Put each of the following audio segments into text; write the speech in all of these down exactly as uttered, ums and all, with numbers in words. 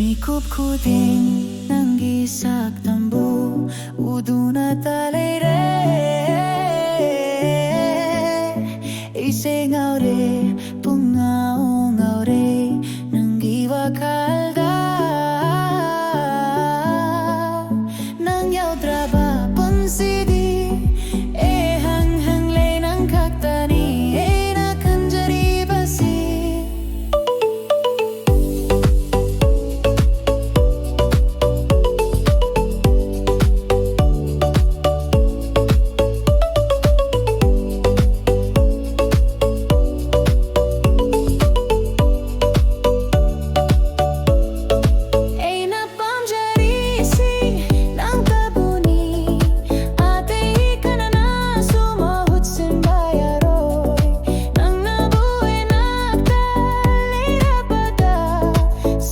ꯃꯤꯀꯨꯞ ꯈꯨꯗꯤꯡ ꯅꯪꯒꯤ ꯁꯛꯇꯝꯕꯨ ꯎꯗꯨꯅꯇ ꯂꯩꯔꯦ꯫ ꯑꯩꯁꯦ ꯉꯥꯎꯔꯦ, ꯄꯨꯡꯉꯥꯎ ꯉꯥꯎꯔꯦ ꯅꯪꯒꯤ ꯋꯥꯈꯜꯗ꯫ ꯅꯪ ꯌꯥꯎꯗ꯭ꯔꯕ ꯄꯨꯟꯁꯤꯗꯤ ꯑꯦ ꯍꯪ ꯍꯪꯂꯦ, ꯅꯪ ꯈꯛꯇꯅꯤ ꯑꯩꯅ ꯈꯟꯖꯔꯤꯕꯁꯤ꯫ ꯑꯩꯅ ꯄꯥꯝꯖꯔꯤꯁꯤ ꯅꯪꯇꯕꯨꯅꯤ, ꯑꯇꯩ ꯀꯅꯥꯅꯁꯨ ꯃꯍꯨꯠ ꯁꯤꯟꯕ ꯌꯥꯔꯣꯏ꯫ ꯅꯪꯅꯕꯨ ꯏꯅꯥꯛꯇ ꯂꯩꯔꯕꯗ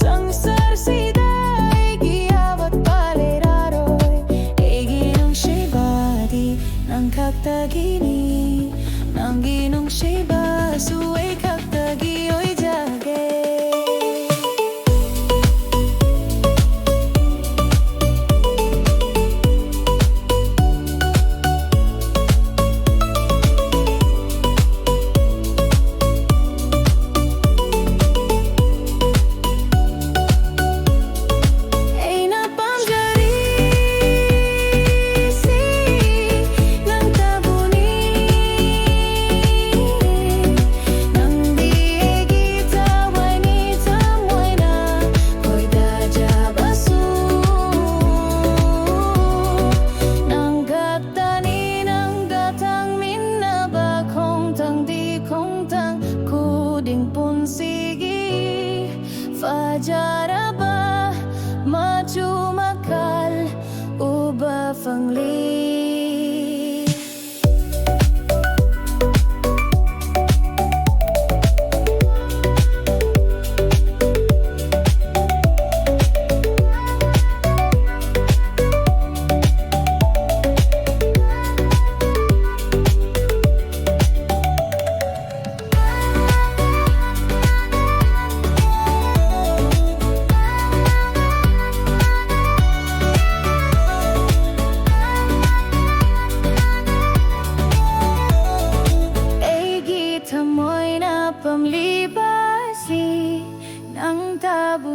ꯁꯪꯁꯥꯔꯁꯤꯗ ꯑꯩꯒꯤ ꯑꯋꯥꯠꯄ ꯂꯩꯔꯔꯣꯏ꯫ ꯑꯩꯒꯤ ꯅꯨꯡꯁꯤꯕꯗꯤ ꯅꯪ ꯈꯛꯇꯒꯤꯅꯤ, ꯅꯪꯒꯤ ꯅꯨꯡꯁꯤꯕꯁꯨ ꯑꯩ ꯈꯛꯇꯒꯤ ꯑꯣꯏꯖꯒꯦ꯫ ꯑꯩꯅ ꯄꯥꯝꯖꯔꯤꯁꯤ ꯅꯪꯇꯕꯨꯅꯤ, ꯅꯪꯗꯤ ꯑꯩꯒꯤ ꯊꯋꯥꯏꯅꯤ, ꯊꯃꯣꯏꯅ ꯈꯣꯏꯗꯥꯖꯕꯁꯨ꯫ ꯅꯪ ꯈꯛꯇꯅꯤ, ꯅꯪꯒ ꯊꯥꯡꯃꯤꯟꯅꯕ ꯈꯣꯡꯊꯥꯡꯗꯤ ꯈꯣꯡꯊꯥꯡ ꯈꯨꯗꯤꯡ ꯄꯨꯟꯁꯤꯒꯤ ꯐꯖꯔꯕ ꯃꯆꯨ ꯃꯈꯜ ꯎꯕ ꯐꯪꯂꯤ꯫ ꯅꯪꯇꯕꯨ